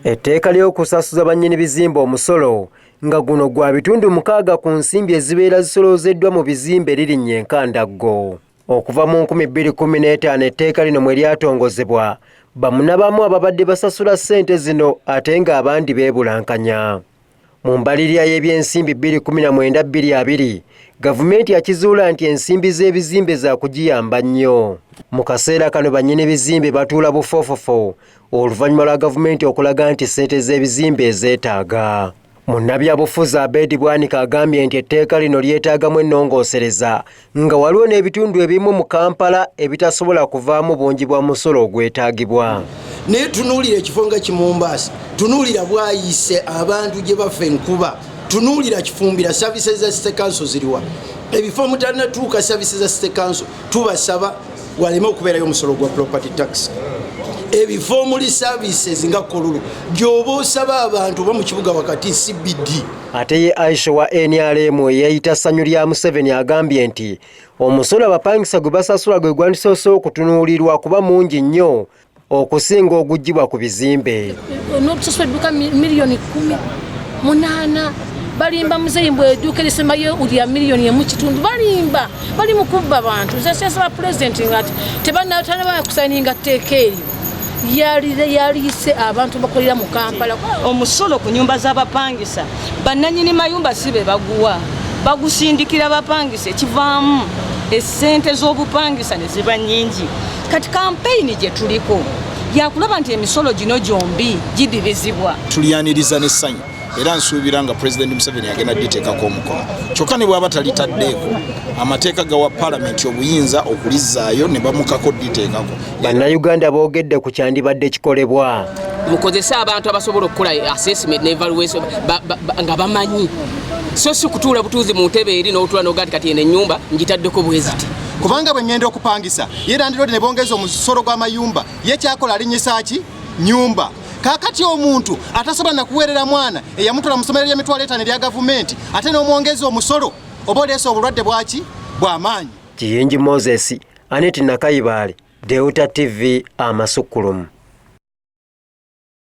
Etteeka ly'okusasuza bannyini bizimbe omusolo nga guno gwa 6% ku nsimbi ezibeera zisoloozeddwa mu bizimbe lirinnya enkandaggo. Okuva mu 2015 etteeka lino mwe lyatongozebwa, bamunabamu ababadde basasula ssente zino ate ng'abandi beebulankanya. Mu mbalirira y'ebyensimbi 2019-2020, gavumenti yakizuula nti ensimbi z'ebizimbe za kugiyamba nnyo. Mu kaseera kano bannyini bizimbe batuula bufoofofo oluvannyuma lwa gavumenti okulaga nti ssente z'ebizimbe ezeetaaga. Munnabyabufuzi Abedi Bwanika agambye nti etteeka lino lyetaagamu ennongoosereza nga waliwo n'ebitundu ebimu mu Kampala ebitasobola kuvaamu bungi bwa musolo ogwetaagibwa. Naye tunuulira ekifo nga Kimumbaasi, tunuulira Bwayise abantu gye bafa enkuba, tunuulira Kifumbira, services za city council ziriwa? Ebifo mutanatuuka services za city council tubasaba waleme okubeerayo omusolo gwa property tax. Ebifo omuli services nga Kololo gy'oba osaba abantu oba mu kibuga wakati CBD. Ate ye Aisha wa NRM eyeyita ssanyu lya Museveni agambye nti omusolo abapangisa gwe basasula gwe gwandisoose okutunuulirwa kuba mungi nnyo okusinga oguggyibwa ku bizimbe. N'otusasula edduuka miliyoni 18 balimba muzeeyi mbu edduuka erisembayo lya miliyoni emu kitundu, balimba, bali mu kubba bantu. Nze nsaba pulezidenti nga ati tebanaba kusayininga tteeka eryo yaliyise abantu bakolera mu Kampala. Omusolo ku nyumba z'abapangisa bannannyini mayumba si be baguwa, bagusindikira bapangisa, ekivaamu essente z'obupangisa ne ziba nnyingi. Kati kampeyini gye tuliko yakulaba nti emisolo gino gyombi gidibizibwa. Tulyaniriza n'essanyu era nsuubira nga Pulezidenti Museveni agenda diteekako omukono, kyokka ne bw'aba talitaddeeko amateeka gawa palamenti obuyinza okulizzaayo ne bamukako diteekako. Bannayuganda boogedde ku kyandibadde kikolebwa. Mukozese abantu abasobola okukola assessment ne evaluation nga bamanyi, so si kutuula butuuzi mu ntebe eri n'otuula n'ogaa nti kati eno ennyumba ngitaddeko bweziti. Kubanga bwe ŋŋenda okupangisa ye landiroodi ne bongeza omusolo gw'amayumba, ye kyakola alinnyisa ki nyumba. Kaakati omuntu atasobola na kuweerera mwana eyamutwala mu ssomero ly'emitwalo etaano erya gavumenti ate n'omwongeza omusolo, oba oleese obulwadde bwaki bw'amaanyi. Kiyingi Moses, Aneti Nakayibaale, Delta TV, Amasukkulumu.